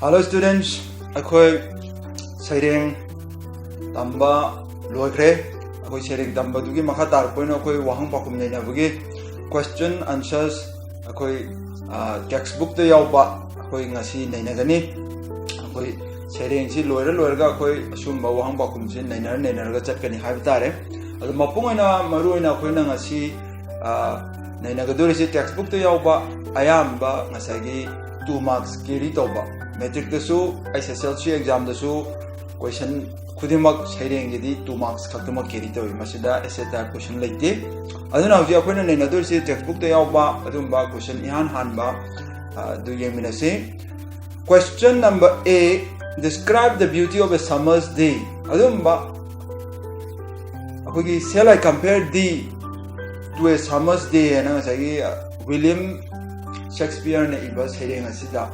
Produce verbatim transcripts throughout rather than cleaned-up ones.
Hello students, ꯑꯩꯈꯣꯏ ꯁꯩꯔꯦꯡ ꯇꯝꯕ ꯂꯣꯏꯈ꯭ꯔꯦ꯫ ꯑꯩꯈꯣꯏ ꯁꯩꯔꯦꯡ ꯇꯝꯕꯗꯨꯒꯤ ꯃꯈꯥ ꯇꯥꯔꯛꯄ ꯑꯣꯏꯅ ꯑꯩꯈꯣꯏ ꯋꯥꯍꯪ ꯄꯥꯎꯈꯨꯝ ꯅꯩꯅꯕꯒꯤ question answers ꯑꯩꯈꯣꯏ textbookꯇ ꯌꯥꯎꯕ ꯑꯩꯈꯣꯏ ꯉꯁꯤ ꯅꯩꯅꯒꯅꯤ꯫ ꯑꯩꯈꯣꯏ ꯁꯩꯔꯦꯡꯁꯤ ꯂꯣꯏꯔ ꯂꯣꯏꯔꯒ ꯑꯩꯈꯣꯏ ꯑꯁꯨꯝꯕ ꯋꯥꯍꯪ ꯄꯥꯎꯈꯨꯝꯁꯤ ꯅꯩꯅꯔ ꯅꯩꯅꯔꯒ ꯆꯠꯀꯅꯤ ꯍꯥꯏꯕ ꯇꯥꯔꯦ꯫ ꯑꯗꯣ ꯃꯄꯨꯡ ꯑꯣꯏꯅ ꯃꯔꯨ ꯑꯣꯏꯅ ꯑꯩꯈꯣꯏꯅ ꯉꯁꯤ ꯅꯩꯅꯒꯗꯧꯔꯤꯁꯤ textbookꯇ ꯌꯥꯎꯕ ꯑꯌꯥꯝꯕ ꯉꯁꯥꯏꯒꯤ two marks carry ꯇꯧꯕ matricꯇꯁꯨ, HSLC examꯗꯁꯨ question ꯈꯨꯗꯤꯡꯃꯛ ꯁꯩꯔꯦꯡꯒꯤꯗꯤ two marks ꯈꯛꯇꯃꯛ carry ꯇꯧꯏ꯫ ꯃꯁꯤꯗ essay type question ꯂꯩꯇꯦ꯫ ꯑꯗꯨꯅ ꯍꯧꯖꯤꯛ ꯑꯩꯈꯣꯏꯅ ꯅꯩꯅꯗꯣꯏꯁꯤ textbookꯇ ꯌꯥꯎꯕ ꯑꯗꯨꯝꯕ question ꯏꯍꯥꯟ ꯍꯥꯟꯕ ꯑꯗꯨ ꯌꯦꯡꯃꯤꯟꯅꯁꯤ꯫ Question number A, describe the beauty of a summer's day. ꯑꯗꯨꯝꯕ ꯑꯩꯈꯣꯏꯒꯤ Shall I compare thee to a summer's day ꯍꯥꯏꯅ ꯉꯁꯥꯏꯒꯤ William Shakespeareꯅ ꯏꯕ ꯁꯩꯔꯦꯡ ꯑꯁꯤꯗ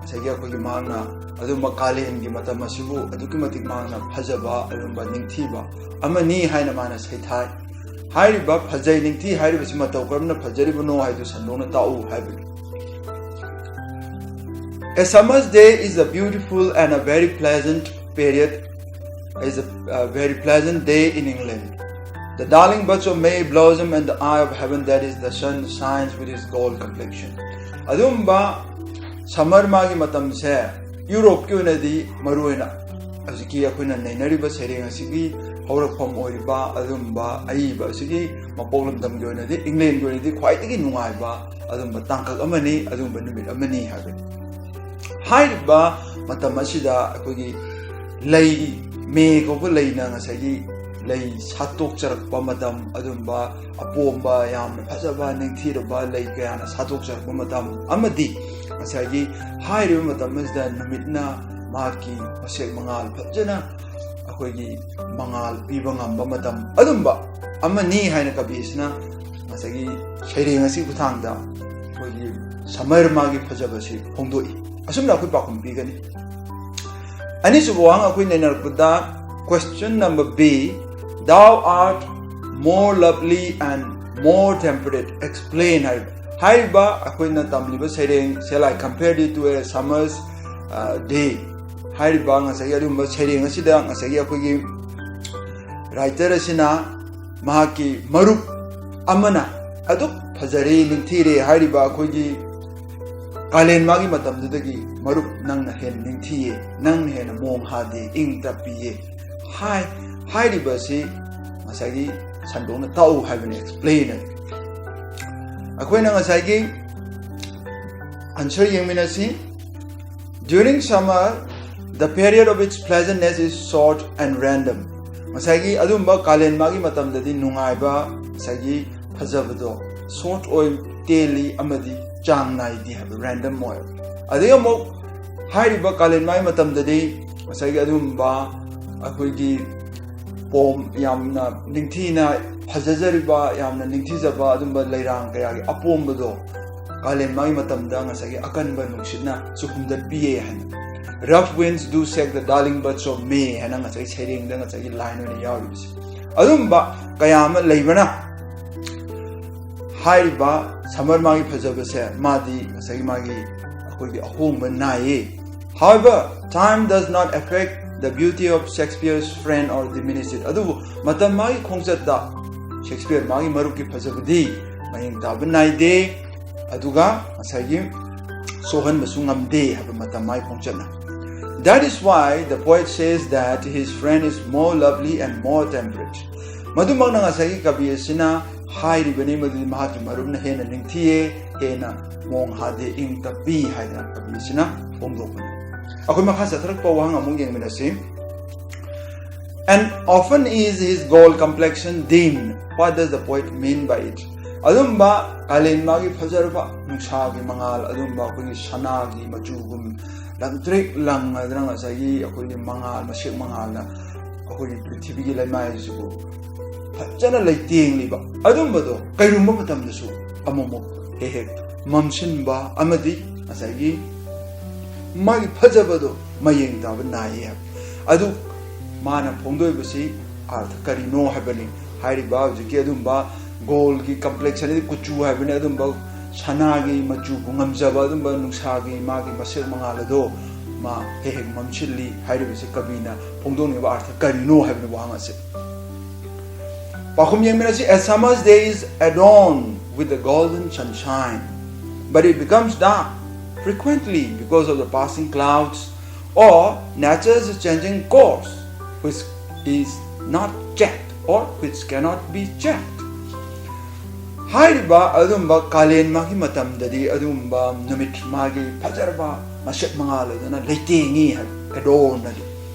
ꯉꯁꯥꯏꯒꯤ ꯑꯩꯈꯣꯏꯒꯤ ꯃꯍꯥꯛꯅ ꯑꯗꯨꯝꯕ ꯀꯥꯂꯦꯟꯒꯤ ꯃꯇꯝ ꯑꯁꯤꯕꯨ ꯑꯗꯨꯛꯀꯤ ꯃꯇꯤꯛ ꯃꯍꯥꯛꯅ ꯐꯖꯕ ꯑꯗꯨꯒꯨꯝꯕ ꯅꯤꯡꯊꯤꯕ ꯑꯃꯅꯤ ꯍꯥꯏꯅ ꯃꯥꯅ ꯁꯩꯊꯥꯏ꯫ ꯍꯥꯏꯔꯤꯕ ꯐꯖꯩ ꯅꯤꯡꯊꯤ ꯍꯥꯏꯔꯤꯕꯁꯤ ꯃꯇꯧ ꯀꯔꯝꯅ ꯐꯖꯔꯤꯕꯅꯣ ꯍꯥꯏꯗꯨ ꯁꯟꯗꯣꯛꯅ ꯇꯥꯛꯎ ꯍꯥꯏꯕꯅꯤ꯫ A summer's day is a beautiful and a very pleasant period, is a, a very pleasant day in England. The darling buds of May blossom and the eye of heaven, that is the sun, shines with his gold complexion. ꯑꯗꯨꯝꯕ summer ꯃꯥꯒꯤ ꯃꯇꯝꯁꯦ ꯌꯨꯔꯣꯞꯀꯤ ꯑꯣꯏꯅꯗꯤ ꯃꯔꯨꯑꯣꯏꯅ ꯍꯧꯖꯤꯛꯀꯤ ꯑꯩꯈꯣꯏꯅ ꯅꯩꯅꯔꯤꯕ ꯁꯩꯔꯦꯡ ꯑꯁꯤꯒꯤ ꯍꯧꯔꯛꯐꯝ ꯑꯣꯏꯔꯤꯕ ꯑꯗꯨꯝꯕ ꯑꯏꯕ ꯑꯁꯤꯒꯤ ꯃꯄꯣꯛ ꯂꯝꯗꯝꯒꯤ ꯑꯣꯏꯅꯗꯤ Englandꯒꯤ ꯑꯣꯏꯅꯗꯤ ꯈ꯭ꯋꯥꯏꯗꯒꯤ ꯅꯨꯡꯉꯥꯏꯕ ꯑꯗꯨꯝꯕ ꯇꯥꯡꯀꯛ ꯑꯃꯅꯤ, ꯑꯗꯨꯝꯕ ꯅꯨꯃꯤꯠ ꯑꯃꯅꯤ ꯍꯥꯏꯕꯅꯤ꯫ ꯍꯥꯏꯔꯤꯕ ꯃꯇꯝ ꯑꯁꯤꯗ ꯑꯩꯈꯣꯏꯒꯤ ꯂꯩ, ꯃꯦ ꯀꯧꯕ ꯂꯩꯅ ꯉꯁꯥꯏꯒꯤ ꯂꯩ ꯁꯥꯠꯇꯣꯛꯆꯔꯛꯄ ꯃꯇꯝ, ꯑꯗꯨꯝꯕ ꯑꯄꯣꯝꯕ ꯌꯥꯝꯅ ꯐꯖꯕ ꯅꯤꯡꯊꯤꯔꯕ ꯂꯩ ꯀꯌꯥꯅ ꯁꯥꯠꯇꯣꯛꯆꯔꯛꯄ ꯃꯇꯝ ꯑꯃꯗꯤ ꯉꯁꯥꯏꯒꯤ ꯍꯥꯏꯔꯤꯕ ꯃꯇꯝ ꯑꯁꯤꯗ ꯅꯨꯃꯤꯠꯅ ꯃꯍꯥꯛꯀꯤ ꯃꯁꯦꯛ ꯃꯉꯥꯜ ꯐꯖꯅ ꯑꯩꯈꯣꯏꯒꯤ ꯃꯉꯥꯜ ꯄꯤꯕ ꯉꯝꯕ ꯃꯇꯝ ꯑꯗꯨꯝꯕ ꯑꯃꯅꯤ ꯍꯥꯏꯅ ꯀꯕꯤ ꯑꯁꯤꯅ ꯉꯁꯥꯏꯒꯤ ꯁꯩꯔꯦꯡ ꯑꯁꯤꯒꯤ ꯈꯨꯠꯊꯥꯡꯗ ꯑꯩꯈꯣꯏꯒꯤ summer ꯃꯥꯒꯤ ꯐꯖꯕꯁꯤ ꯐꯣꯡꯗꯣꯛꯏ꯫ ꯑꯁꯨꯝꯅ ꯑꯩꯈꯣꯏ ꯄꯥꯎꯈꯨꯝ ꯄꯤꯒꯅꯤ꯫ ꯑꯅꯤꯁꯨꯕ ꯋꯥꯍꯪ ꯑꯩꯈꯣꯏ ꯅꯩꯅꯔꯛꯄꯗ question number B, thou art more lovely and more temperate, explain ꯍꯥꯏꯔꯤꯕ ꯍꯥꯏꯔꯤꯕ ꯑꯩꯈꯣꯏꯅ ꯇꯝꯂꯤꯕ ꯁꯩꯔꯦꯡ Shall I compare thee to a summer's ꯗꯦ ꯍꯥꯏꯔꯤꯕ ꯉꯁꯥꯏꯒꯤ ꯑꯗꯨꯒꯨꯝꯕ ꯁꯩꯔꯦꯡ ꯑꯁꯤꯗ ꯉꯁꯥꯏꯒꯤ ꯑꯩꯈꯣꯏꯒꯤ ꯔꯥꯏꯇꯔ ꯑꯁꯤꯅ ꯃꯍꯥꯛꯀꯤ ꯃꯔꯨꯞ ꯑꯃꯅ ꯑꯗꯨꯛ ꯐꯖꯔꯦ, ꯅꯤꯡꯊꯤꯔꯦ ꯍꯥꯏꯔꯤꯕ ꯑꯩꯈꯣꯏꯒꯤ ꯀꯥꯂꯦꯟ ꯃꯥꯒꯤ ꯃꯇꯝꯗꯨꯗꯒꯤ, "ꯃꯔꯨꯞ, ꯅꯪꯅ ꯍꯦꯟꯅ ꯅꯤꯡꯊꯤꯌꯦ, ꯅꯪꯅ ꯍꯦꯟꯅ ꯃꯣꯡ ꯍꯥꯗꯦ, ꯏꯪ ꯇꯞꯄꯤꯌꯦ" ꯍꯥꯏ꯫ ꯍꯥꯏꯔꯤꯕ ꯑꯁꯤ ꯉꯁꯥꯏꯒꯤ ꯁꯟꯗꯣꯛꯅ ꯇꯥꯛꯎ ꯍꯥꯏꯕꯅꯤ, explain ꯑꯗꯨ꯫ ꯑꯩꯈꯣꯏꯅ ꯉꯁꯥꯏꯒꯤ answer ꯌꯦꯡꯃꯤꯟꯅꯁꯤ꯫ During summer, the period of its pleasantness is short and random. ꯉꯁꯥꯏꯒꯤ ꯑꯗꯨꯝꯕ ꯀꯥꯂꯦꯟ ꯃꯥꯒꯤ ꯃꯇꯝꯗꯗꯤ ꯅꯨꯡꯉꯥꯏꯕ, ꯉꯁꯥꯏꯒꯤ ꯐꯖꯕꯗꯣ short ꯑꯣꯏ, ꯇꯦꯜꯂꯤ ꯑꯃꯗꯤ ꯆꯥꯡ ꯅꯥꯏꯗꯦ ꯍꯥꯏꯕ, random ꯑꯣꯏ꯫ ꯑꯗꯩ ꯑꯃꯨꯛ ꯍꯥꯏꯔꯤꯕ ꯀꯥꯂꯦꯟ ꯃꯥꯒꯤ ꯃꯇꯝꯗꯗꯤ ꯉꯁꯥꯏꯒꯤ ꯑꯗꯨꯝꯕ ꯑꯩꯈꯣꯏꯒꯤ ꯄꯣꯝ ꯌꯥꯝꯅ ꯅꯤꯡꯊꯤꯅ ꯐꯖꯖꯔꯤꯕ, ꯌꯥꯝꯅ ꯅꯤꯡꯊꯤꯖꯕ ꯑꯗꯨꯝꯕ ꯂꯩꯔꯥꯡ ꯀꯌꯥꯒꯤ ꯑꯄꯣꯝꯕꯗꯣ ꯀꯥꯂꯦꯟ ꯃꯥꯒꯤ ꯃꯇꯝꯗ ꯉꯁꯥꯏꯒꯤ ꯑꯀꯟꯕ ꯅꯨꯡꯁꯤꯠꯅ ꯆꯨꯝꯗꯠꯄꯤꯌꯦ ꯍꯥꯏꯅ꯫ "Rough winds do shake the darling buds of May" ꯍꯥꯏꯅ ꯉꯁꯥꯏꯒꯤ ꯁꯩꯔꯦꯡꯗ ꯉꯁꯥꯏꯒꯤ line ꯑꯣꯏꯅ ꯌꯥꯎꯔꯤꯕꯁꯦ꯫ ꯑꯗꯨꯝꯕ ꯀꯌꯥ ꯑꯃ ꯂꯩꯕꯅ ꯍꯥꯏꯔꯤꯕ summer ꯃꯥꯒꯤ ꯐꯖꯕꯁꯦ ꯃꯥꯗꯤ ꯉꯁꯥꯏꯒꯤ ꯃꯥꯒꯤ ꯑꯩꯈꯣꯏꯒꯤ ꯑꯍꯣꯡꯕ ꯅꯥꯏꯌꯦ꯫ However, time does not affect the beauty of Shakespeare's friend or diminish it. ꯑꯗꯨꯕꯨ ꯃꯇꯝ ꯃꯥꯒꯤ ꯈꯣꯡꯆꯠꯇ ꯁꯦꯛꯁꯄꯤꯌꯔ ꯃꯥꯒꯤ ꯃꯔꯨꯞꯀꯤ ꯐꯖꯕꯗꯤ ꯃꯌꯦꯡ ꯇꯥꯕ ꯅꯥꯏꯗꯦ, ꯑꯗꯨꯒ ꯉꯁꯥꯏꯒꯤ ꯁꯣꯛꯍꯟꯕꯁꯨ ꯉꯝꯗꯦ ꯍꯥꯏꯕ ꯃꯇꯝ ꯃꯥꯒꯤ ꯈꯣꯡꯆꯠꯅ꯫ That is why the poet says that his friend is more lovely and more temperate. ꯃꯗꯨꯃꯛꯅ ꯉꯁꯥꯏꯒꯤ ꯀꯕꯤ ꯑꯁꯤꯅ ꯍꯥꯏꯔꯤꯕꯅꯤ, ꯃꯗꯨꯗꯤ ꯃꯍꯥꯛꯀꯤ ꯃꯔꯨꯞꯅ ꯍꯦꯟꯅ ꯅꯤꯡꯊꯤꯌꯦ, ꯍꯦꯟꯅ ꯃꯣꯡ ꯍꯥꯗꯦ, ꯏꯪ ꯇꯞꯄꯤ ꯍꯥꯏꯗꯅ ꯀꯕꯤ ꯑꯁꯤꯅ ꯐꯣꯡꯗꯣꯛꯄꯅꯤ꯫ ꯑꯩꯈꯣꯏ ꯃꯈꯥ ꯆꯠꯊꯔꯛꯄ ꯋꯥꯍꯪ ꯑꯃꯨꯛ ꯌꯦꯡꯃꯤꯟꯅꯁꯤ꯫ "And often is his gold complexion dimmed. What does the poet mean by it?" ꯑꯗꯨꯝꯕ ꯀꯥꯂꯦꯟ ꯃꯥꯒꯤ ꯐꯖꯔꯕ ꯅꯨꯡꯁꯥꯒꯤ ꯃꯉꯥꯜ, ꯑꯗꯨꯝꯕ ꯑꯩꯈꯣꯏꯒꯤ ꯁꯅꯥꯒꯤ ꯃꯆꯨꯒꯨꯝ ꯂꯪꯇ꯭ꯔꯤꯛ ꯂꯪꯉꯗꯅ ꯉꯁꯥꯏꯒꯤ ꯑꯩꯈꯣꯏꯒꯤ ꯃꯉꯥꯜ, ꯃꯁꯦꯛ ꯃꯉꯥꯜꯅ ꯑꯩꯈꯣꯏꯒꯤ ꯄ꯭ꯔꯤꯊꯤꯕꯤꯒꯤ ꯂꯩꯃꯥꯏꯁꯤꯕꯨ ꯐꯖꯅ ꯂꯩꯇꯦꯡꯂꯤꯕ ꯑꯗꯨꯝꯕꯗꯣ ꯀꯩꯒꯨꯝꯕ ꯃꯇꯝꯗꯁꯨ ꯑꯃꯨꯛꯃꯨꯛ ꯍꯦꯛ ꯍꯦꯛ ꯃꯝꯁꯤꯟꯕ ꯑꯃꯗꯤ ꯉꯁꯥꯏꯒꯤ ꯃꯥꯒꯤ ꯐꯖꯕꯗꯣ ꯃꯌꯦꯡ ꯇꯥꯕ ꯅꯥꯏꯌꯦ ꯍꯥꯏꯕ꯫ ꯑꯗꯨ ꯃꯥꯅ ꯐꯣꯡꯗꯣꯛꯏꯕꯁꯤ ꯑꯥꯔꯊ ꯀꯔꯤꯅꯣ ꯍꯥꯏꯕꯅꯤ꯫ ꯍꯥꯏꯔꯤꯕ ꯍꯧꯖꯤꯛꯀꯤ ꯑꯗꯨꯝꯕ ꯒꯣꯜꯒꯤ complexion, ꯀꯨꯆꯨ ꯍꯥꯏꯕꯅꯤ, ꯑꯗꯨꯝꯕ ꯁꯅꯥꯒꯤ ꯃꯆꯨꯕꯨ ꯉꯝꯖꯕ ꯑꯗꯨꯝꯕ ꯅꯨꯡꯁꯥꯒꯤ ꯃꯥꯒꯤ ꯃꯁꯦꯛ ꯃꯉꯥꯜ ꯑꯗꯣ ꯃꯥ ꯍꯦꯛ ꯍꯦꯛ ꯃꯝꯁꯤꯜꯂꯤ ꯍꯥꯏꯔꯤꯕꯁꯤ ꯀꯕꯤꯅ ꯐꯣꯡꯗꯣꯛꯅꯤꯡꯕ ꯑꯔꯊ ꯀꯔꯤꯅꯣ ꯍꯥꯏꯕꯅꯤ ꯋꯥꯍꯪ ꯑꯁꯤ꯫ ꯄꯥꯎꯈꯨꯝ ꯌꯦꯡꯃꯤꯟꯅꯁꯤ꯫ A summer's day is adorned with the golden sunshine, but it becomes dark frequently because of the passing clouds or nature's changing course, which is not checked or which cannot be checked. ꯍꯥꯏꯔꯤꯕ ꯑꯗꯨꯝꯕ ꯀꯥꯂꯦꯟ ꯃꯥꯒꯤ ꯃꯇꯝꯗꯗꯤ ꯑꯗꯨꯝꯕ ꯅꯨꯃꯤꯠ ꯃꯥꯒꯤ ꯐꯖꯔꯕ ꯃꯁꯛ ꯃꯉꯥꯜ ꯑꯗꯨꯅ ꯂꯩꯇꯦꯡꯉꯤ ꯍꯥꯏꯕ ꯑꯦꯗꯣꯔꯅꯗꯤ꯫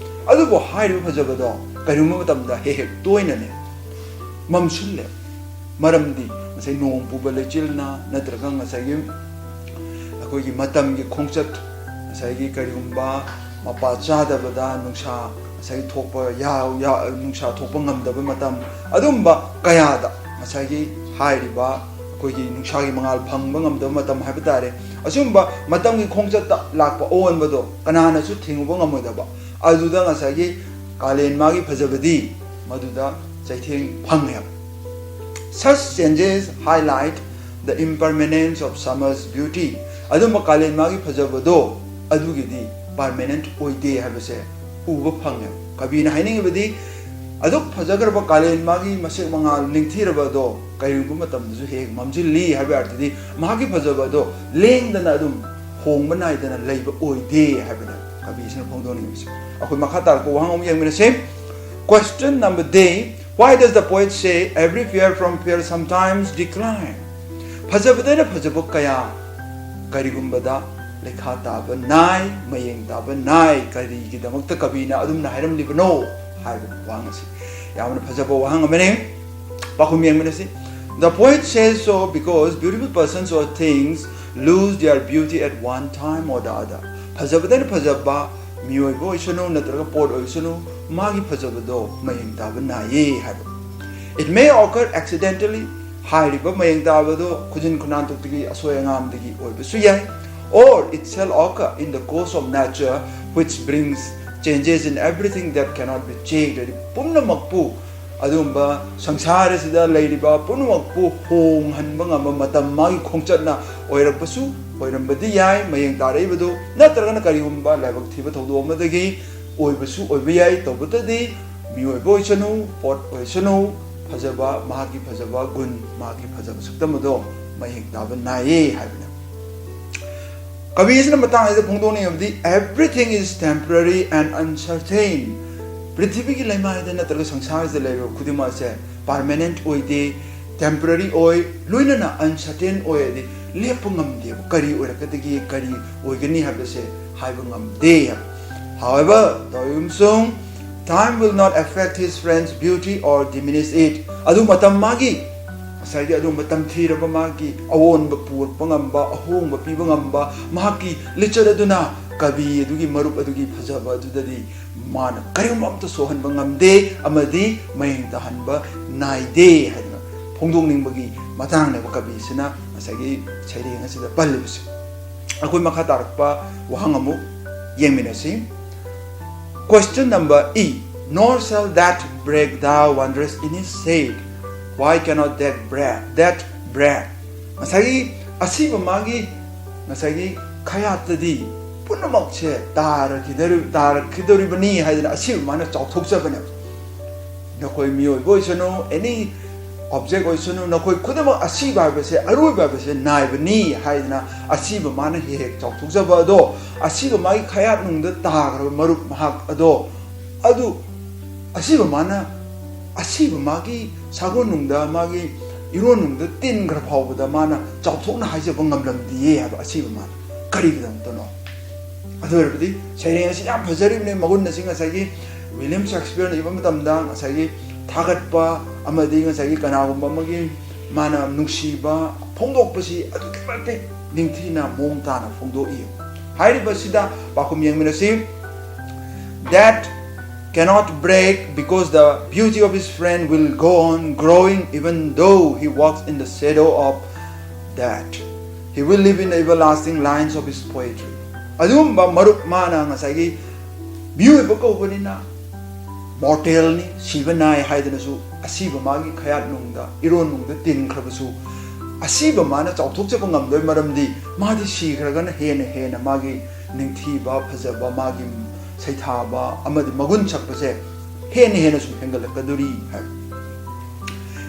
ꯑꯗꯨꯕꯨ ꯍꯥꯏꯔꯤꯕ ꯐꯖꯕꯗꯣ ꯀꯔꯤꯒꯨꯝꯕ ꯃꯇꯝꯗ ꯍꯦꯛ ꯍꯦꯛ ꯇꯣꯏꯅꯅꯦ ꯃꯝꯁꯤꯜꯂꯦ꯫ ꯃꯔꯝꯗꯤ ꯉꯁꯥꯏ ꯅꯣꯡ ꯄꯨꯕ ꯂꯩꯆꯤꯜꯅ ꯅꯠꯇ꯭ꯔꯒ ꯉꯁꯥꯏꯒꯤ ꯑꯩꯈꯣꯏꯒꯤ ꯃꯇꯝꯒꯤ ꯈꯣꯡꯆꯠ, ꯉꯁꯥꯏꯒꯤ ꯀꯔꯤꯒꯨꯝꯕ ꯃꯄꯥ ꯆꯥꯗꯕꯗ ꯅꯨꯡꯁꯥ ꯉꯁꯥꯏꯒꯤ ꯊꯣꯛꯄ ꯌꯥ-, ꯌꯥ-, ꯅꯨꯡꯁꯥ ꯊꯣꯛꯄ ꯉꯝꯗꯕ ꯃꯇꯝ, ꯑꯗꯨꯝꯕ ꯀꯌꯥꯗ ꯉꯁꯥꯏꯒꯤ ꯍꯥꯏꯔꯤꯕ ꯑꯩꯈꯣꯏꯒꯤ ꯅꯨꯡꯁꯥꯒꯤ ꯃꯉꯥꯜ ꯐꯪꯕ ꯉꯝꯗꯕ ꯃꯇꯝ ꯍꯥꯏꯕ ꯇꯥꯔꯦ꯫ ꯑꯁꯤꯒꯨꯝꯕ ꯃꯇꯝꯒꯤ ꯈꯣꯡꯆꯠꯇ ꯂꯥꯛꯄ ꯑꯑꯣꯟꯕꯗꯣ ꯀꯅꯥꯅꯁꯨ ꯊꯤꯡꯉꯨꯕ ꯉꯝꯃꯣꯏꯗꯕ, ꯑꯗꯨꯗ ꯉꯁꯥꯏꯒꯤ ꯀꯥꯂꯦꯟ ꯃꯥꯒꯤ ꯐꯖꯕꯗꯤ ꯃꯗꯨꯗ ꯆꯩꯊꯦꯡ ꯐꯪꯉꯦꯕ꯫ Such changes highlight the impermanence of summer's beauty. ꯑꯗꯨꯝꯕ ꯀꯥꯂꯦꯟ ꯃꯥꯒꯤ ꯐꯖꯕꯗꯣ ꯑꯗꯨꯒꯤꯗꯤ ꯄꯥꯔꯃꯦꯅꯦꯟꯠ ꯑꯣꯏꯗꯦ ꯍꯥꯏꯕꯁꯦ ꯎꯕ ꯐꯪꯉꯦ꯫ ꯀꯕꯤꯅ ꯍꯥꯏꯅꯤꯡꯉꯤꯕꯗꯤ ꯑꯗꯨꯛ ꯐꯖꯈ꯭ꯔꯕ ꯀꯥꯂꯦꯟ ꯃꯥꯒꯤ ꯃꯁꯦꯛ ꯃꯉꯥꯜ ꯅꯤꯡꯊꯤꯔꯕ ꯑꯗꯣ ꯀꯔꯤꯒꯨꯝꯕ ꯃꯇꯝꯗꯁꯨ ꯍꯦꯛ ꯍꯦꯛ ꯃꯝꯁꯤꯜꯂꯤ ꯍꯥꯏꯕ ꯑꯔꯊꯗꯤ ꯃꯍꯥꯛꯀꯤ ꯐꯖꯕ ꯑꯗꯣ ꯂꯦꯡꯗꯅ ꯑꯗꯨꯝ ꯍꯣꯡꯕ ꯅꯥꯏꯗꯅ ꯂꯩꯕ ꯑꯣꯏꯗꯦ ꯍꯥꯏꯕꯅꯦ ꯀꯕꯤꯁꯤꯅ ꯐꯣꯡꯗꯣꯛꯅꯤꯡꯉꯤꯕꯁꯦ꯫ ꯑꯩꯈꯣꯏ ꯃꯈꯥ ꯇꯥꯔꯛꯄ ꯋꯥꯍꯪ ꯑꯃꯨꯛ ꯌꯦꯡꯃꯤꯟꯅꯁꯦ꯫ Question number D, why does the poet say every fair from fair sometimes decline? ꯐꯖꯕꯗꯅ ꯐꯖꯕ ꯀꯌꯥ ꯀꯔꯤꯒꯨꯝꯕꯗ ꯂꯩꯈꯥ ꯇꯥꯕ ꯅꯥꯏ, ꯃꯌꯦꯡ ꯇꯥꯕ ꯅꯥꯏ꯫ ꯀꯔꯤꯒꯤꯗꯃꯛꯇ ꯀꯕꯤꯅ ꯑꯗꯨꯝꯅ ꯍꯥꯏꯔꯝꯂꯤꯕꯅꯣ ꯍꯥꯏꯕ ꯋꯥꯍꯪ ꯑꯁꯤ ꯌꯥꯝꯅ ꯐꯖꯕ ꯋꯥꯍꯪ ꯑꯃꯅꯤ꯫ ꯄꯥꯎꯈꯨꯝ ꯌꯦꯡꯃꯤꯟꯅꯁꯤ꯫ The poet says so because beautiful persons or things lose their beauty at one time or the other. ꯐꯖꯕꯗꯅ ꯐꯖꯕ ꯃꯤꯑꯣꯏꯕ ꯑꯣꯏꯁꯅꯨ ꯅꯠꯇ꯭ꯔꯒ ꯄꯣꯠ ꯑꯣꯏꯁꯅꯨ, ꯃꯥꯒꯤ ꯐꯖꯕꯗꯣ ꯃꯌꯦꯡ ꯇꯥꯕ ꯅꯥꯏꯌꯦ ꯍꯥꯏꯕ꯫ It may occur accidentally, ꯍꯥꯏꯔꯤꯕ ꯃꯌꯦꯡ ꯇꯥꯕꯗꯣ ꯈꯨꯖꯤꯟ ꯈꯨꯅꯥꯟꯊꯣꯛꯇꯒꯤ ꯑꯁꯣꯏ ꯑꯉꯥꯝꯗꯒꯤ ꯑꯣꯏꯕꯁꯨ ꯌꯥꯏ, or it shall occur in the course of nature, which brings changes in everything that cannot be checked. ꯍꯥꯏꯗꯤ ꯄꯨꯝꯅꯃꯛꯄꯨ, ꯑꯗꯨꯒꯨꯝꯕ ꯁꯪꯁꯥꯔ ꯑꯁꯤꯗ ꯂꯩꯔꯤꯕ ꯄꯨꯝꯅꯃꯛꯄꯨ ꯍꯣꯡꯍꯟꯕ ꯉꯝꯕ ꯃꯇꯝ ꯃꯥꯒꯤ ꯈꯣꯡꯆꯠꯅ ꯑꯣꯏꯔꯛꯄꯁꯨ ꯑꯣꯏꯔꯝꯕꯗꯤ ꯌꯥꯏ ꯃꯌꯦꯡ ꯇꯥꯔꯛꯏꯕꯗꯨ, ꯅꯠꯇ꯭ꯔꯒꯅ ꯀꯔꯤꯒꯨꯝꯕ ꯂꯥꯏꯕꯛ ꯊꯤꯕ ꯊꯧꯗꯣꯛ ꯑꯃꯗꯒꯤ ꯑꯣꯏꯕꯁꯨ ꯑꯣꯏꯕ ꯌꯥꯏ꯫ ꯇꯧꯕꯇꯗꯤ ꯃꯤꯑꯣꯏꯕ ꯑꯣꯏꯁꯅꯨ, ꯄꯣꯠ ꯑꯣꯏꯁꯅꯨ, ꯐꯖꯕ, ꯃꯍꯥꯛꯀꯤ ꯐꯖꯕ ꯒꯨꯟ, ꯃꯍꯥꯛꯀꯤ ꯐꯖꯕ ꯁꯛꯇꯝ ꯑꯗꯣ ꯃꯌꯦꯡ ꯇꯥꯕ ꯅꯥꯏꯌꯦ ꯍꯥꯏꯕꯅꯤ꯫ ꯀꯕꯤ ꯑꯁꯤꯅ ꯃꯇꯥꯡ ꯑꯁꯤꯗ ꯐꯣꯡꯗꯣꯛꯅꯤꯡꯉꯕꯗꯤ, "Everything is temporary and uncertain." ꯄ꯭ꯔꯤꯊꯤꯕꯤꯒꯤ ꯂꯩꯃꯥꯏꯗ ꯅꯠꯇ꯭ꯔꯒ ꯁꯪꯁꯥꯔꯁꯤꯗ ꯂꯩꯔꯤꯕ ꯈꯨꯗꯤꯡꯃꯛ ꯑꯁꯦ ꯄꯥꯔꯃꯦꯅꯦꯟꯠ ꯑꯣꯏꯗꯦ, ꯇꯦꯝꯄꯔꯔꯤ ꯑꯣꯏ, ꯂꯣꯏꯅꯅ ꯑꯟꯁꯔꯇꯦꯟ ꯑꯣꯏ, ꯍꯥꯏꯗꯤ ꯂꯦꯞꯄ ꯉꯝꯗꯦꯕ꯫ ꯀꯔꯤ ꯑꯣꯏꯔꯛꯀꯗꯒꯦ, ꯀꯔꯤ ꯑꯣꯏꯒꯅꯤ ꯍꯥꯏꯕꯁꯦ ꯍꯥꯏꯕ ꯉꯝꯗꯦ꯫ However, ꯇꯧꯏꯒꯨꯝꯁꯨꯡ, "Time will not affect his friend's beauty or diminish it." ꯑꯗꯨ ꯃꯇꯝ ꯃꯥꯒꯤ, ꯉꯁꯥꯏꯒꯤ ꯑꯗꯨ ꯃꯇꯝ ꯊꯤꯔꯕ ꯃꯥꯒꯤ ꯑꯑꯣꯟꯕ ꯄꯨꯔꯛꯄ ꯉꯝꯕ, ꯑꯍꯣꯡꯕ ꯄꯤꯕ ꯉꯝꯕ ꯃꯍꯥꯛꯀꯤ ꯂꯤꯆꯠ ꯑꯗꯨꯅ ꯀꯕꯤ ꯑꯗꯨꯒꯤ ꯃꯔꯨꯞ ꯑꯗꯨꯒꯤ ꯐꯖꯕ ꯑꯗꯨꯗꯗꯤ ꯃꯥꯅ ꯀꯔꯤꯒꯨꯝꯕ ꯑꯝꯇ ꯁꯣꯛꯍꯟꯕ ꯉꯝꯗꯦ ꯑꯃꯗꯤ ꯃꯌꯦꯡ ꯇꯥꯍꯟꯕ ꯅꯥꯏꯗꯦ ꯍꯥꯏꯗꯅ ꯐꯣꯡꯗꯣꯛꯅꯤꯡꯕꯒꯤ ꯃꯇꯥꯡꯅꯦꯕ ꯀꯕꯤꯁꯤꯅ ꯉꯁꯥꯏꯒꯤ ꯁꯩꯔꯦꯡ ꯑꯁꯤꯗ ꯄꯜꯂꯤꯕꯁꯦ꯫ ꯑꯩꯈꯣꯏ ꯃꯈꯥ ꯇꯥꯔꯛꯄ ꯋꯥꯍꯪ ꯑꯃꯨꯛ ꯌꯦꯡꯃꯤꯟꯅꯁꯤ꯫ Question number E, "Nor shall that break thou wonders in his shade." Why cannot that break, that break? ꯉꯁꯥꯏꯒꯤ ꯑꯁꯤꯕ ꯃꯥꯒꯤ ꯉꯁꯥꯏꯒꯤ ꯈꯌꯥꯠꯇꯗꯤ ꯄꯨꯝꯅꯃꯛꯁꯦ ꯇꯥꯔꯈꯤꯗꯧꯔꯤ-, ꯇꯥꯔꯛꯈꯤꯗꯧꯔꯤꯕꯅꯤ ꯍꯥꯏꯗꯅ ꯑꯁꯤꯕ ꯃꯥꯅ ꯆꯥꯎꯊꯣꯛꯆꯕꯅꯦꯕ꯫ ꯅꯈꯣꯏ ꯃꯤꯑꯣꯏꯕ ꯑꯣꯏꯁꯅꯨ, ꯑꯦꯅꯤ ꯑꯣꯕꯖꯦꯛ ꯑꯣꯏꯁꯅꯨ, ꯅꯈꯣꯏ ꯈꯨꯗꯤꯡꯃꯛ ꯑꯁꯤꯕ ꯍꯥꯏꯕꯁꯦ, ꯑꯔꯣꯏꯕ ꯍꯥꯏꯕꯁꯦ ꯅꯥꯏꯕꯅꯤ ꯍꯥꯏꯗꯅ ꯑꯁꯤꯕ ꯃꯥꯅ ꯍꯦꯛ ꯍꯦꯛ ꯆꯥꯎꯊꯣꯛꯆꯕ ꯑꯗꯣ, ꯑꯁꯤꯕ ꯃꯥꯒꯤ ꯈꯌꯥꯠ ꯅꯨꯡꯗ ꯇꯥꯈ꯭ꯔꯕ ꯃꯔꯨꯞ ꯃꯍꯥꯛ ꯑꯗꯣ, ꯑꯗꯨ ꯑꯁꯤꯕ ꯃꯥꯅ, ꯑꯁꯤꯕ ꯃꯥꯒꯤ ꯁꯥꯒꯣꯟ ꯅꯨꯡꯗ, ꯃꯥꯒꯤ ꯏꯔꯣꯟ ꯅꯨꯡꯗ ꯇꯤꯟꯈ꯭ꯔ ꯐꯥꯎꯕꯗ ꯃꯥꯅ ꯆꯥꯎꯊꯣꯛꯅ ꯍꯥꯏꯖꯕ ꯉꯝꯂꯝꯗꯦꯌꯦ ꯍꯥꯏꯕ ꯑꯁꯤꯕ ꯃꯥꯅ꯫ ꯀꯔꯤꯒꯤꯗꯃꯛꯇꯅꯣ? ꯑꯗꯨ ꯑꯣꯏꯔꯕꯗꯤ ꯁꯩꯔꯦꯡ ꯑꯁꯤ ꯌꯥꯝ ꯐꯖꯔꯤꯕꯅꯤ, ꯃꯒꯨꯟ ꯑꯁꯤ ꯉꯁꯥꯏꯒꯤ ꯋꯤꯂꯤꯌꯝ ꯁꯦꯛꯁꯄꯤꯌꯔꯅ ꯏꯕ ꯃꯇꯝꯗ ꯉꯁꯥꯏꯒꯤ ꯊꯥꯒꯠꯄ ꯑꯃꯗꯤ ꯉꯁꯥꯏꯒꯤ ꯀꯅꯥꯒꯨꯝꯕ ꯑꯃꯒꯤ ꯃꯥꯅ ꯅꯨꯡꯁꯤꯕ ꯐꯣꯡꯗꯣꯛꯄꯁꯤ ꯑꯗꯨꯛꯀꯤ ꯃꯇꯤꯛ ꯅꯤꯡꯊꯤꯅ ꯃꯑꯣꯡ ꯇꯥꯅ ꯐꯣꯡꯗꯣꯛꯏ꯫ ꯍꯥꯏꯔꯤꯕꯁꯤꯗ ꯄꯥꯎꯈꯨꯝ ꯌꯦꯡꯃꯤꯟꯅꯁꯤ꯫ "That cannot break, because the beauty of his friend will go on growing even though he walks in the shadow of that. He will live in the everlasting lines of his poetry." ꯑꯗꯨꯒꯨꯝꯕ ꯃꯔꯨꯞ ꯃꯥꯅ ꯉꯁꯥꯏꯒꯤ ꯃꯤꯑꯣꯏꯕ ꯀꯧꯕꯅꯤꯅ ꯃꯣꯔꯇꯦꯜꯅꯤ, ꯁꯤꯕ ꯅꯥꯏ ꯍꯥꯏꯗꯅꯁꯨ ꯑꯁꯤꯕ ꯃꯥꯒꯤ ꯈꯌꯥꯠ ꯅꯨꯡꯗ, ꯏꯔꯣꯟ ꯅꯨꯡꯗ ꯇꯤꯟꯈ꯭ꯔꯕꯁꯨ ꯑꯁꯤꯕ ꯃꯥꯅ ꯆꯥꯎꯊꯣꯛꯆꯕ ꯉꯝꯗꯣꯏ ꯃꯔꯝꯗꯤ ꯃꯥꯗꯤ ꯁꯤꯈ꯭ꯔꯒꯅ ꯍꯦꯟꯅ ꯍꯦꯟꯅ ꯃꯥꯒꯤ ꯅꯤꯡꯊꯤꯕ, ꯐꯖꯕ, ꯃꯥꯒꯤ ꯁꯩꯊꯥꯕ ꯑꯃꯗꯤ ꯃꯒꯨꯟ ꯁꯛꯄꯁꯦ ꯍꯦꯟꯅ ꯍꯦꯟꯅ ꯁꯨꯝ ꯍꯦꯟꯒꯠꯂꯛꯀꯗꯣꯔꯤ ꯍꯥꯏꯕ꯫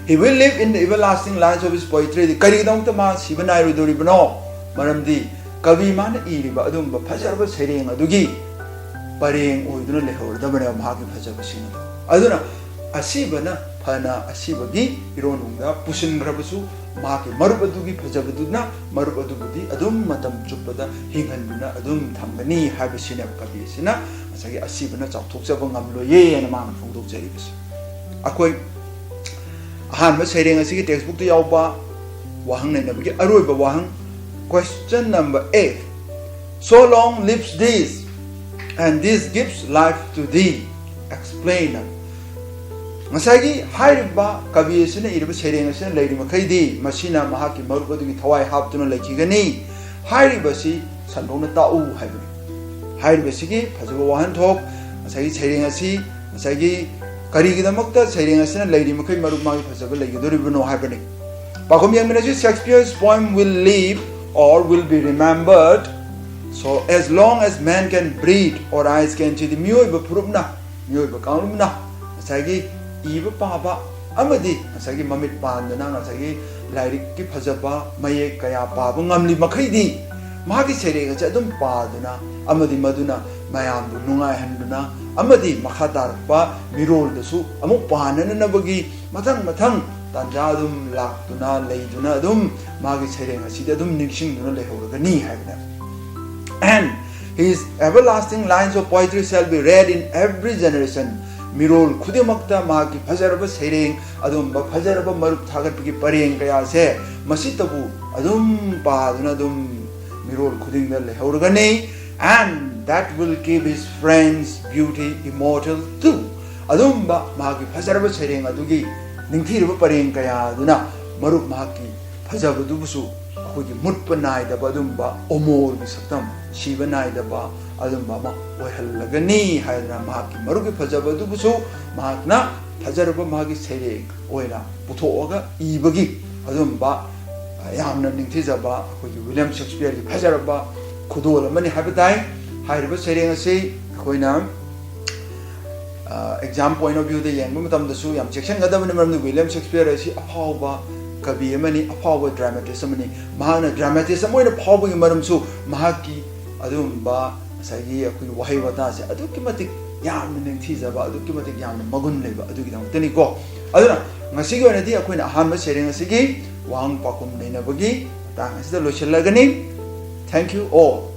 He will live in the everlasting lines of his poetry. ꯀꯔꯤꯒꯤꯗꯃꯛꯇ ꯃꯥ ꯁꯤꯕ ꯅꯥꯏꯔꯣꯏꯗꯧꯔꯤꯕꯅꯣ? ꯃꯔꯝꯗꯤ ꯀꯕꯤ ꯃꯥꯅ ꯏꯔꯤꯕ ꯑꯗꯨꯒꯨꯝꯕ ꯐꯖꯔꯕ ꯁꯩꯔꯦꯡ ꯑꯗꯨꯒꯤ ꯄꯔꯦꯡ ꯑꯣꯏꯗꯨꯅ ꯂꯩꯍꯧꯔꯗꯕꯅꯦꯕ ꯃꯍꯥꯛꯀꯤ ꯐꯖꯕꯁꯤꯡ ꯑꯗꯨ꯫ ꯑꯗꯨꯅ ꯑꯁꯤꯕꯅ ꯐꯅ ꯑꯁꯤꯕꯒꯤ ꯏꯔꯣꯟꯅꯨꯡꯗ ꯄꯨꯁꯤꯟꯈ꯭ꯔꯕꯁꯨ, ꯃꯍꯥꯛꯀꯤ ꯃꯔꯨꯞ ꯑꯗꯨꯒꯤ ꯐꯖꯕꯗꯨꯅ ꯃꯔꯨꯞ ꯑꯗꯨꯕꯨꯗꯤ ꯑꯗꯨꯝ ꯃꯇꯝ ꯆꯨꯞꯄꯗ ꯍꯤꯡꯍꯟꯗꯨꯅ ꯑꯗꯨꯝ ꯊꯝꯒꯅꯤ ꯍꯥꯏꯕꯁꯤꯅꯦꯕ ꯀꯕꯤ ꯑꯁꯤꯅ ꯉꯁꯥꯏꯒꯤ ꯑꯁꯤꯕꯅ ꯆꯥꯎꯊꯣꯛꯆꯕ ꯉꯝꯂꯣꯏꯌꯦ ꯍꯥꯏꯅ ꯃꯥꯅ ꯐꯣꯡꯗꯣꯛꯆꯔꯤꯕꯁꯦ꯫ ꯑꯩꯈꯣꯏ ꯑꯍꯥꯟꯕ ꯁꯩꯔꯦꯡ ꯑꯁꯤꯒꯤ text bookꯇ ꯌꯥꯎꯕ ꯋꯥꯍꯪ ꯅꯩꯅꯕꯒꯤ ꯑꯔꯣꯏꯕ ꯋꯥꯍꯪ, question number eight. So long lives this, and this gives life to thee. Explain. ꯉꯁꯥꯏꯒꯤ ꯍꯥꯏꯔꯤꯕ ꯀꯕꯤ ꯑꯁꯤꯅ ꯏꯔꯤꯕ ꯁꯩꯔꯦꯡ ꯑꯁꯤꯅ ꯂꯩꯔꯤ ꯃꯈꯩꯗꯤ ꯃꯁꯤꯅ ꯃꯍꯥꯛꯀꯤ ꯃꯔꯨꯞ ꯑꯗꯨꯒꯤ ꯊꯋꯥꯏ ꯍꯥꯞꯇꯨꯅ ꯂꯩꯈꯤꯒꯅꯤ꯫ ꯍꯥꯏꯔꯤꯕꯁꯤ ꯁꯟꯗꯣꯛꯅ ꯇꯥꯛꯎ ꯍꯥꯏꯕꯅꯤ꯫ ꯍꯥꯏꯔꯤꯕꯁꯤꯒꯤ ꯐꯖꯕ ꯋꯥꯍꯟꯊꯣꯛ, ꯉꯁꯥꯏꯒꯤ ꯁꯩꯔꯦꯡ ꯑꯁꯤ ꯉꯁꯥꯏꯒꯤ ꯀꯔꯤꯒꯤꯗꯃꯛꯇ ꯁꯩꯔꯦꯡ ꯑꯁꯤꯅ ꯂꯩꯔꯤ ꯃꯈꯩ ꯃꯔꯨꯞ ꯃꯥꯒꯤ ꯐꯖꯕ ꯂꯩꯒꯗꯧꯔꯤꯕꯅꯣ ꯍꯥꯏꯕꯅꯤ꯫ ꯄꯥꯎꯈꯨꯝ ꯌꯦꯡꯃꯤꯟꯅꯁꯤ꯫ Shakespeare's poem will live or will be remembered so as long as man can breathe or eyes can see the. ꯃꯤꯑꯣꯏꯕ ꯐꯨꯔꯨꯞꯅ, ꯃꯤꯑꯣꯏꯕ ꯀꯥꯡꯂꯨꯞꯅ ꯉꯁꯥꯏꯒꯤ ꯏꯕ ꯄꯥꯕ ꯑꯃꯗꯤ ꯉꯁꯥꯏꯒꯤ ꯃꯃꯤꯠ ꯄꯥꯟꯗꯅ ꯉꯁꯥꯏꯒꯤ ꯂꯥꯏꯔꯤꯛꯀꯤ ꯐꯖꯕ ꯃꯌꯦꯛ ꯀꯌꯥ ꯄꯥꯕ ꯉꯝꯂꯤ ꯃꯈꯩꯗꯤ ꯃꯍꯥꯛꯀꯤ ꯁꯩꯔꯦꯡ ꯑꯁꯦ ꯑꯗꯨꯝ ꯄꯥꯗꯨꯅ ꯑꯃꯗꯤ ꯃꯗꯨꯅ ꯃꯌꯥꯝꯕꯨ ꯅꯨꯡꯉꯥꯏꯍꯟꯗꯨꯅ ꯑꯃꯗꯤ ꯃꯈꯥ ꯇꯥꯔꯛꯄ ꯃꯤꯔꯣꯜꯗꯁꯨ ꯑꯃꯨꯛ ꯄꯥꯅꯅꯕꯒꯤ ꯃꯊꯪ ꯃꯊꯪ ꯇꯥꯟꯖꯥ ꯑꯗꯨꯝ ꯂꯥꯛꯇꯨꯅ ꯂꯩꯗꯨꯅ ꯑꯗꯨꯝ ꯃꯥꯒꯤ ꯁꯩꯔꯦꯡ ꯑꯁꯤꯗꯤ ꯑꯗꯨꯝ ꯅꯤꯡꯁꯤꯡꯗꯨꯅ ꯂꯩꯍꯧꯔꯒꯅꯤ ꯍꯥꯏꯕꯅꯦ꯫ And his everlasting lines of poetry shall be read in every generation. ꯃꯤꯔꯣꯜ ꯈꯨꯗꯤꯡꯃꯛꯇ ꯃꯍꯥꯛꯀꯤ ꯐꯖꯔꯕ ꯁꯩꯔꯦꯡ, ꯑꯗꯨꯒꯨꯝꯕ ꯐꯖꯔꯕ ꯃꯔꯨꯞ ꯊꯥꯒꯠꯄꯒꯤ ꯄꯔꯦꯡ ꯀꯌꯥꯁꯦ ꯃꯁꯤꯇꯕꯨ ꯑꯗꯨꯝ ꯄꯥꯗꯨꯅ ꯑꯗꯨꯝ ꯃꯤꯔꯣꯜ ꯈꯨꯗꯤꯡꯗ ꯂꯩꯍꯧꯔꯒꯅꯤ꯫ And that will keep his friend's beauty immortal too. ꯑꯗꯨꯝꯕ ꯃꯍꯥꯛꯀꯤ ꯐꯖꯔꯕ ꯁꯩꯔꯦꯡ ꯑꯗꯨꯒꯤ ꯅꯤꯡꯊꯤꯔꯕ ꯄꯔꯦꯡ ꯀꯌꯥ ꯑꯗꯨꯅ ꯃꯔꯨꯞ ꯃꯍꯥꯛꯀꯤ ꯐꯖꯕꯗꯨꯕꯨꯁꯨ ꯑꯩꯈꯣꯏꯒꯤ ꯃꯨꯠꯄ ꯅꯥꯏꯗꯕ ꯑꯗꯨꯝꯕ ꯑꯃꯣꯜꯒꯤ ꯁꯛꯇꯝ, ꯁꯤꯕ ꯅꯥꯏꯗꯕ ꯑꯗꯨꯝꯕ ꯑꯃ ꯑꯣꯏꯍꯜꯂꯒꯅꯤ ꯍꯥꯏꯗꯅ ꯃꯍꯥꯛꯀꯤ ꯃꯔꯨꯞꯀꯤ ꯐꯖꯕ ꯑꯗꯨꯕꯨꯁꯨ ꯃꯍꯥꯛꯅ ꯐꯖꯔꯕ ꯃꯥꯒꯤ ꯁꯩꯔꯦꯡ ꯑꯣꯏꯅ ꯄꯨꯊꯣꯛꯑꯒ ꯏꯕꯒꯤ ꯑꯗꯨꯝꯕ ꯌꯥꯝꯅ ꯅꯤꯡꯊꯤꯖꯕ ꯑꯩꯈꯣꯏꯒꯤ ꯋꯤꯂꯤꯌꯝ ꯁꯦꯛꯁꯄꯤꯌꯔꯒꯤ ꯐꯖꯔꯕ ꯈꯨꯗꯣꯜ ꯑꯃꯅꯤ ꯍꯥꯏꯕ ꯇꯥꯏ꯫ ꯍꯥꯏꯔꯤꯕ ꯁꯩꯔꯦꯡ ꯑꯁꯤ ꯑꯩꯈꯣꯏꯅ exam point of viewꯗ ꯌꯦꯡꯕ ꯃꯇꯝꯗꯁꯨ ꯌꯥꯝ ꯆꯦꯛꯁꯤꯟꯒꯗꯕꯅꯤ, ꯃꯔꯝꯗꯤ ꯋꯤꯂꯤꯌꯝ ꯁꯦꯛꯁꯄꯤꯌꯔ ꯑꯁꯤ ꯑꯐꯥꯎꯕ ꯀꯕꯤ ꯑꯃꯅꯤ, ꯑꯐꯥꯎꯕ dramatist ꯑꯃꯅꯤ꯫ ꯃꯍꯥꯛꯅ dramatist ꯑꯃ ꯑꯣꯏꯅ ꯐꯥꯎꯕꯒꯤ ꯃꯔꯝꯁꯨ ꯃꯍꯥꯛꯀꯤ ꯑꯗꯨꯒꯨꯝꯕ ꯉꯁꯥꯏꯒꯤ ꯑꯩꯈꯣꯏꯒꯤ ꯋꯥꯍꯩ ꯋꯥꯇꯥꯁꯦ ꯑꯗꯨꯛꯀꯤ ꯃꯇꯤꯛ ꯌꯥꯝꯅ ꯅꯤꯡꯊꯤꯖꯕ, ꯑꯗꯨꯛꯀꯤ ꯃꯇꯤꯛ ꯌꯥꯝꯅ ꯃꯒꯨꯟ ꯂꯩꯕ ꯑꯗꯨꯒꯤꯗꯃꯛꯇꯅꯤꯀꯣ꯫ ꯑꯗꯨꯅ ꯉꯁꯤꯒꯤ ꯑꯣꯏꯅꯗꯤ ꯑꯩꯈꯣꯏꯅ ꯑꯍꯥꯟꯕ ꯁꯩꯔꯦꯡ ꯑꯁꯤꯒꯤ ꯋꯥꯍꯪ ꯄꯥꯎꯈꯨꯝ ꯅꯩꯅꯕꯒꯤ ꯃꯇꯥꯡ ꯑꯁꯤꯗ ꯂꯣꯏꯁꯤꯜꯂꯒꯅꯤ꯫ Thank you all.